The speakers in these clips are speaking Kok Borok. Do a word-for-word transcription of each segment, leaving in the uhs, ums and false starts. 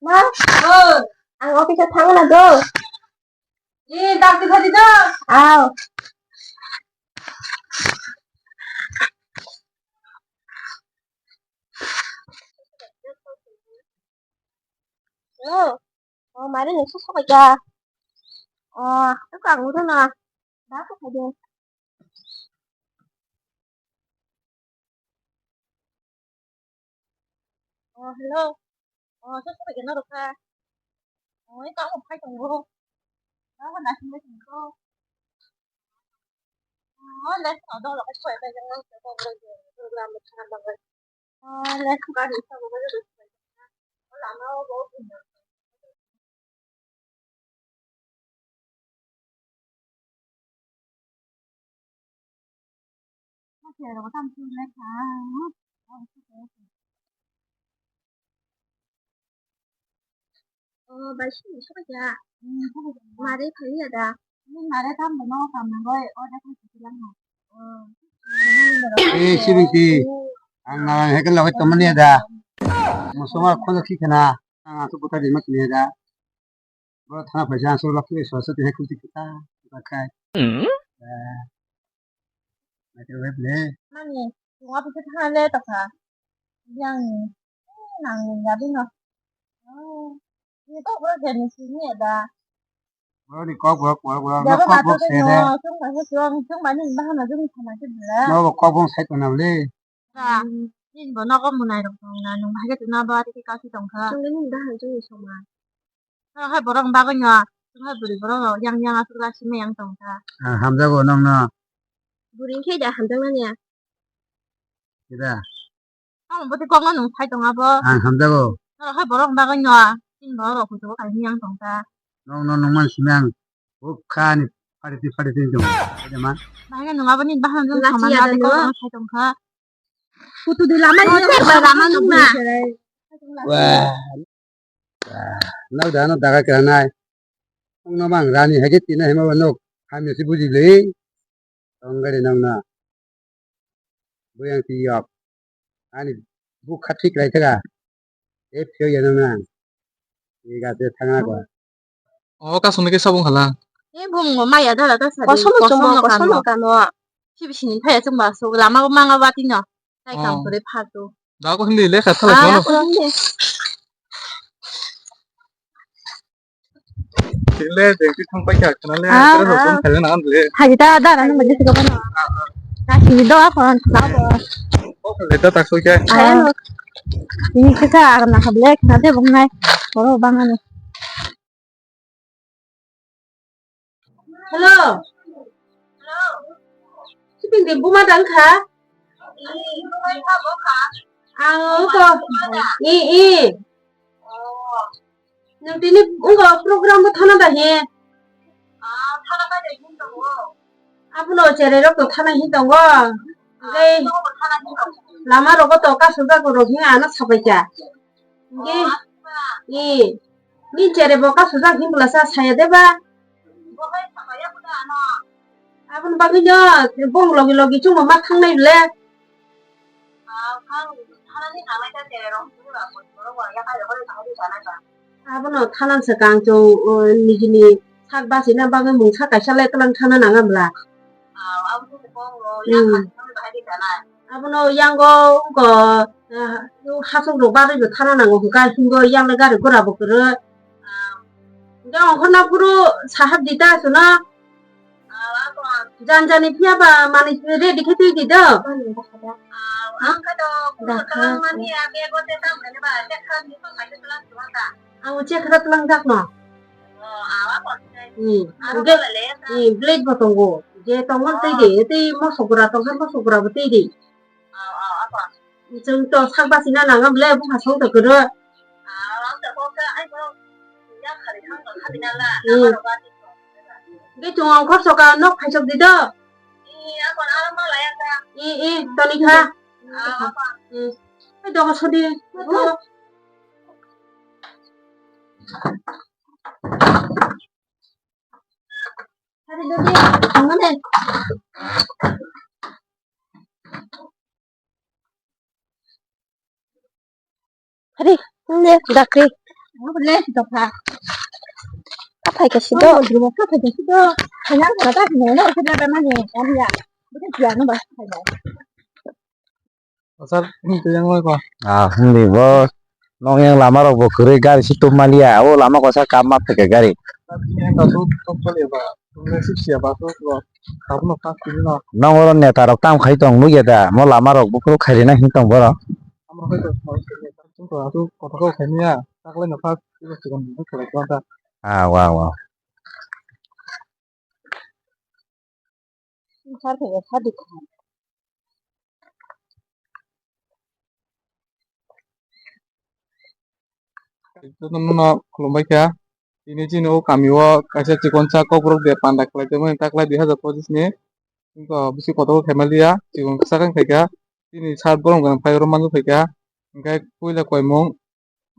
Ma, ang office o thangna go. Ni dakti phadi do. Aw. Hello. O mare ni sa sabai ka. O, ang ro na. Ba ko phadi. O, hello. O, sa sabai ka na ro kha. O, e ka mo phai tongo. Ba ko na sing bai tongo. O, le sa do lo ka soi bai jang lo sa do lo program mo thang ba. O, le sa ga ni sa mo ba lo. O, la ma o bo. O, bai sini sobai ya. Mare phai ya da. Ni mare tam bono kam na goi, o da phai sini lang. Eh, sini si. Ang na hekel lagi temen ya da. Musuma kholo ki kena. Ang aku putar di mak ni da. Boro thana phaisa aswk lak khe swasa twi hai khuti kwta kwta khai. Hmm? Eh, microwave le. Mani, chwng office thana le tokha. Yang ni, nang ni ya bino. Oh, ni to boro jani sini ya da. Boro ni kok bok bok bok. Jabo kok bok mato se no, de. Chwng bai se chwng, chwng bai ni bahana jwng thana se bela. No bo kok bok sai tona le. Nini bo nogo mwnai rok tong na, nwng bahai khe tongna bo tei khe kasi tong kha. Chwngno nini bahai chwngni soma. Norok hai borok bagwi no, chwng hai bwrwi borok rok yang yang aswk la simi yang tong kha. Ang hamjago nokno. Bwrwi khe da hamjaknani ya. Kida? Tamo bo tei kokno nwng sai tong abo. Ang hamjago. Norok hai borok bagwi no, chini borok rok kuchugo kaisa yang tong kha. Nokno nungman simi ang. Bukha ni phariti phariti tong. Kida man? Bahai khe nwng aboni bahai no chwng sama na tei kokno sai tong kha. Kutu di lama ni lama nung na. Wah. Nok da no daga kira nai. Nok no bang rani hai khe tina hema ba nok. Hamya si buji le. Tong gari nok na. Buyang ti yok. Ani bukha thik lai thaga. E phiyok ya nok na. E ga se thang na ko. O kasung ni khe sabung hala. E bung bo maya dala ta sa. Kosom chumbo kosom kamo. Sibi sini phaya chumba so lama bo manga wati no. Tai kam kore phatu. Da ko hindi le kha thala kono. Hindi. Sile jeng ti thang pai kha khna le. Ah, ah. Hai ta da ran mo jisi ko no. Kasi do ko na bo. O le ta tak so kya. Ini kita arna hable khna de bung nai. Oro bang ani. Hello. Sipin di buma dang kha? Ang ko. I, i. Nung tini ungko program bo thana da he? Abono cherai rok to thana hin tongo. Tei lama rogo to kasujak rok hin ano sabai kha. Hingke, i, ni chere bo kasujak hin bwlasa saya de ba? Aboni bagwi no bong logi logi chwngno ma thangnai le. Abono thanang se kang chwng, o, nijini sak bachina bagwi mungsa kaisa le twlang thana nang bwla. Hmm. Abono yango wngkha, ah, hachuk rok bagwi bo thana nango hwnkha, hingo yang le gari gura bo kwrwi. Hwnkhe ongkhorna phuru sahab di ta chwngno. Jan jani phiya ba manwi ready khe twi di do. Ang chekhra twlang jak no. Hmm. Hwnkhe, hmm, blade bo tongo. Je tongo twi di, tei mosok gura tongkha, mosok gura bo twi di. Chwng to sak bachina nang bwle bwkha song to kwrwi. Hmm. Hwnkhe chwng ongkhor soka nok phaisok di do. I, i, toni kha. Hmm. Ai, dogo sodi. Hari, ini dakri. Apa le si tokha? Kaphai ka si do. Apa le si do? Kanyang kara ta kini na kira ta mani kami ya. Bukan dia no ba. Sir, hindi yang ko. Ah, hindi bo. Nong yang lama rok bo kwrwi gari si tum maliya. O lama ko sa kam ma pheke gari. Yang ka tu tum pale ba. Tum le si sia ba tu ko. Kabuno pas kini no. Nong oro neta rok tam khai tong nugya da. Mo lama rok buphuru khairina hin tong borok. Amo khai to mo tum ko atu kotha ko khainiya. Taklai no pas kilo chikon bu khalai ko ta. Ah, wa wa. Sar khe kha dikha. Jotono no khulumbai kha. Tini chini o kami o kaisa chikonsa kokborok de panda khlai tongmani taklai dui hazar pochis ni. Wngkha bisi kotor khe maliya chikon kisa khe khaikha. Chini sat borom gwnang phai oro manwi phaikha. Hwnkhe puila koimung,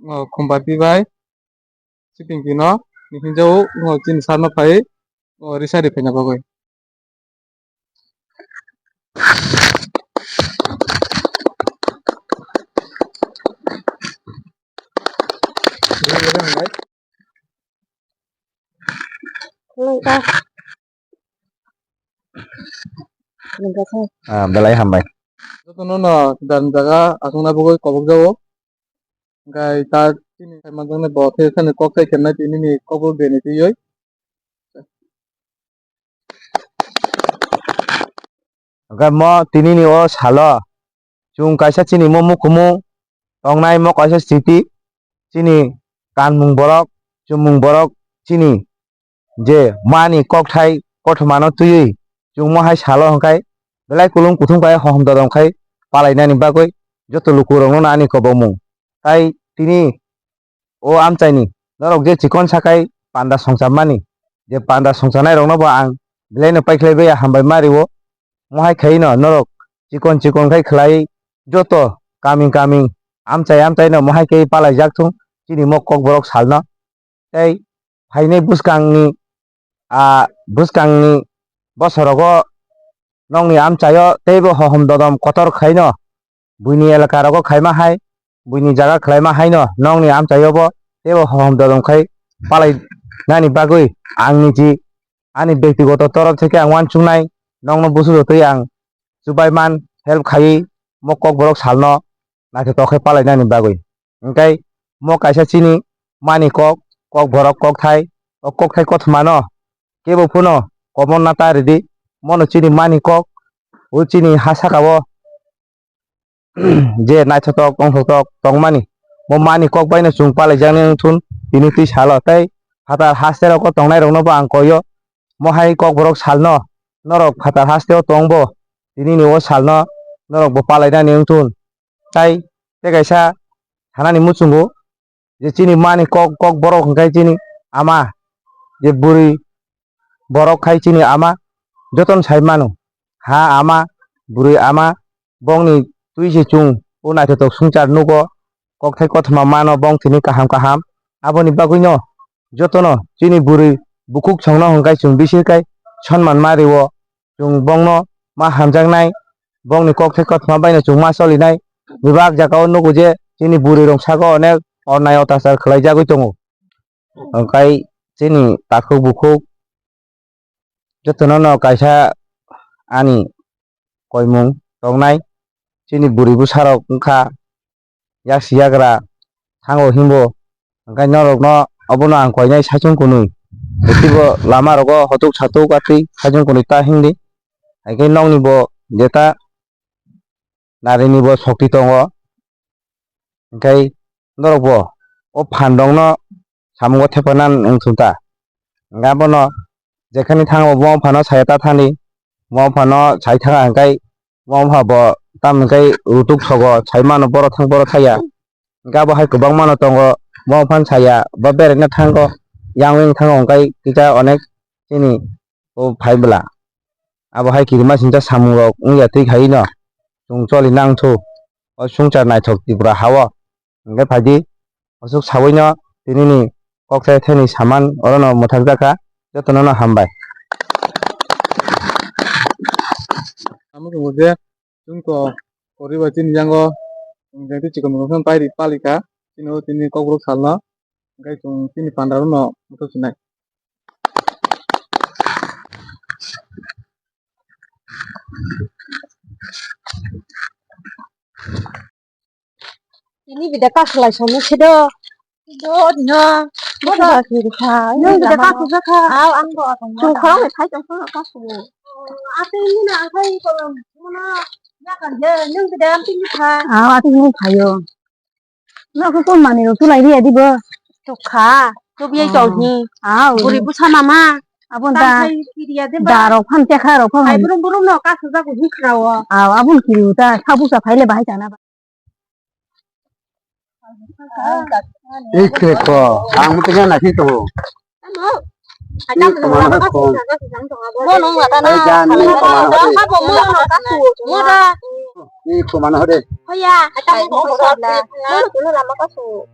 o, Khumbati bai. Sipinki no hinjao, o, chini sat no phai, o, risa ri phaina bagwi. Ah, belai hambai. Jotono no dan jaga aswkna bagwi kobok jago. Hwnkhe ta chini saimanjaknai bo khe thani kok tai khenai tini ni kobok bini twiwi. Hwnkhe mo tini ni o salo chwng kaisa chini mo mukumu tongnai mo kaisa siti chini kanmung borok chumung borok chini je mani kokthai kothomano twiwi chwngmo hai salo hwnkhe belai kulung kuthum khe hohom dodom khai palainani bagwi joto lukurokno ani kobokmung. Tai tini o amchaini norok je chikon sakhai panda songchammani, je panda songchanairokno bo ang belaino paikhlaibai hambai ma rio. Mohai khaino norok chikon chikon khai khlai joto kaming kaming amchai amchaino mohai khe palaijak thung chini mo kokborok salno. Tei phainai bwskangni, a, bwskangni bosorogo nokni amchaio teibo hohom dodom kotor khaino buini elakarogo khaima hai, buini jaga khlaima haino nokni amchaio bo teibo hohom dodom khai palai nani bagwi ang niji ani bektigoto torop theke ang uansuknai nokno busudo tei ang chubai man help khaiwi mo kokborok salno naithotok khe palainani bagwi. Hwnkhe mo kaisa chini mani kok, kokborok kokthai, o kokthai kothomano kebo phano komorna ta ridi, mono chini mani kok, o chini ha sakao je naithotok tongthotok tongmani, mo mani kok baino chwng palaijaknai wngthun tini twi salo tei phatar haste rogo tongnairokno bo ang koio, mohai kokborok salno norok phatar hasteo tongbo, tinini o salno norokbo palainani wngthun. Tai tei kaisa thanani muchungo je chini mani kok, kokborok hwnkhe chini ama, je bwrwi borok khai chini ama, jotono sai mano. Ha ama, bwrwi ama, bongni twi se chwng o naithotok swngchar nugo, kokthai kothoma mano bong tini kaham kaham. Aboni bagwino jotono chini bwrwi bukhuk songno hwnkhe chwng bisi khai sonman ma rio. Chwng bongno ma hamjaknai, bongni kokthai kothoma baino chwng ma cholinai. Bebak jagao nugo je chini bwrwirok sago onek onnai otachar khlaijagwi tongo. Hwnkhe chini takhuk bukhuk jotono no kaisa ani koimung tongnai. Chini bwrwi bwsarok wngkha yaksi yagra thango himbo, hwnkhe norokno obono ang koinai saichung kunui. Teibo lama rogo hotuk satuk atwi saichung kunui ta himdi, hwnkhe nokni bo jeta narini bo sokti tongo, hwnkhe norok bo o phan rokno samungo thepana wngthung ta, hwnkhe abono jekhani thango bo phano saya ta thani, bo phano sai thanga hwnkhe bo wngkha bo tamoni khe rutuk sogo, sai mano borok thang borok thaya. Hwnkhe abo hai kwbangma no tongo, bo phano saya, bo beraina thango, yang wng thango, hwnkhe kisa onek chini o phai bwla. Abo hai kirima singcha samung rok wngya twi khai no chwng choli nang thu o swngchar naithok Tripura ha o. Hwnkhe phaidi, aswk saui no tini ni kok thai thani saman oro no mwthak jakha, joto no no hambai. Amo chwng je chwng to kori bai chini yango chwng je chikon rok phano pai ri pali kha, chini o tini kokborok sal no. Hwnkhe chwng chini panda rokno muthung sinai. Ini bida kasulai sani sido. Sido dino. Bodo. Bodo kiri kha. Ini bida kasu jakha. Aw, ang bo atong. Chwng khorang ni khai tong khorang kasu. Ati ni na khai ko mono. Ya kan je, nung bida am tini kha. Aw, ati ni khayo. No ko kon mani ro tulai ri adi bo. Tukha. Tubiai tong hi. Aw. Buri busa mama. Abon ta. Tang khai kiriya de ba. Da rok phan tekha rok phan. Ai burum burum no kasu jago hi khrao. Aw, abon kiri ta. Sabu sa phaile bahai chana ba. Ei khe ko, ang mutu na naising tongo. Amo. Ei khe mano khe khum. Mono wata na. Ei jan, ei khe mano khe. Habo mono kasu. Moda. Ei khe mano khe. Hoya. Mono kuno lama kasu.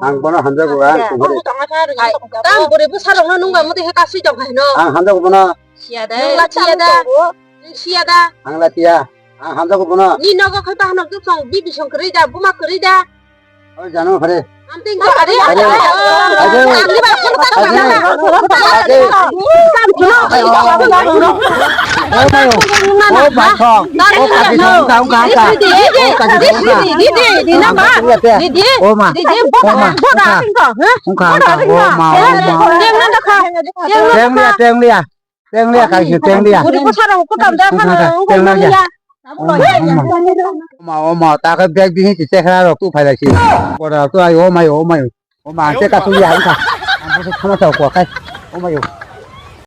Ang bono hamjago, ang khe. Tam buri bwsarokno nungba muti khe kasui tong khaino. Ang hamjago bono. Siya da. Nungla siya da. Nung siya da. Ang la tiya. Ang hamjago bono. Ni nogo khai bahano tu song bibi song kwrwi da, buma kwrwi da. Oi jano phare. Amting ko ari. Ari. Ari. Ari. Ari. Ari. O mayo. O bathong. O kaji thong ka ungka ungka. O kaji thong ka. Didi, didi, didi, namba. Didi. O ma. Didi, boda, boda. Ungka ungka. O ma, o ma. Teng liya, teng liya. Teng liya, kaji teng liya. Buri bwsarok kutam da phano, ungka teng liya. O ma, o ma, ta khe bag bini si chekra rok tu phai lai si. Bora tu ai, o mayo, o mayo. O ma, ang te kasu ya, ang ka. Ang kasu khama chao kwa kai. O mayo.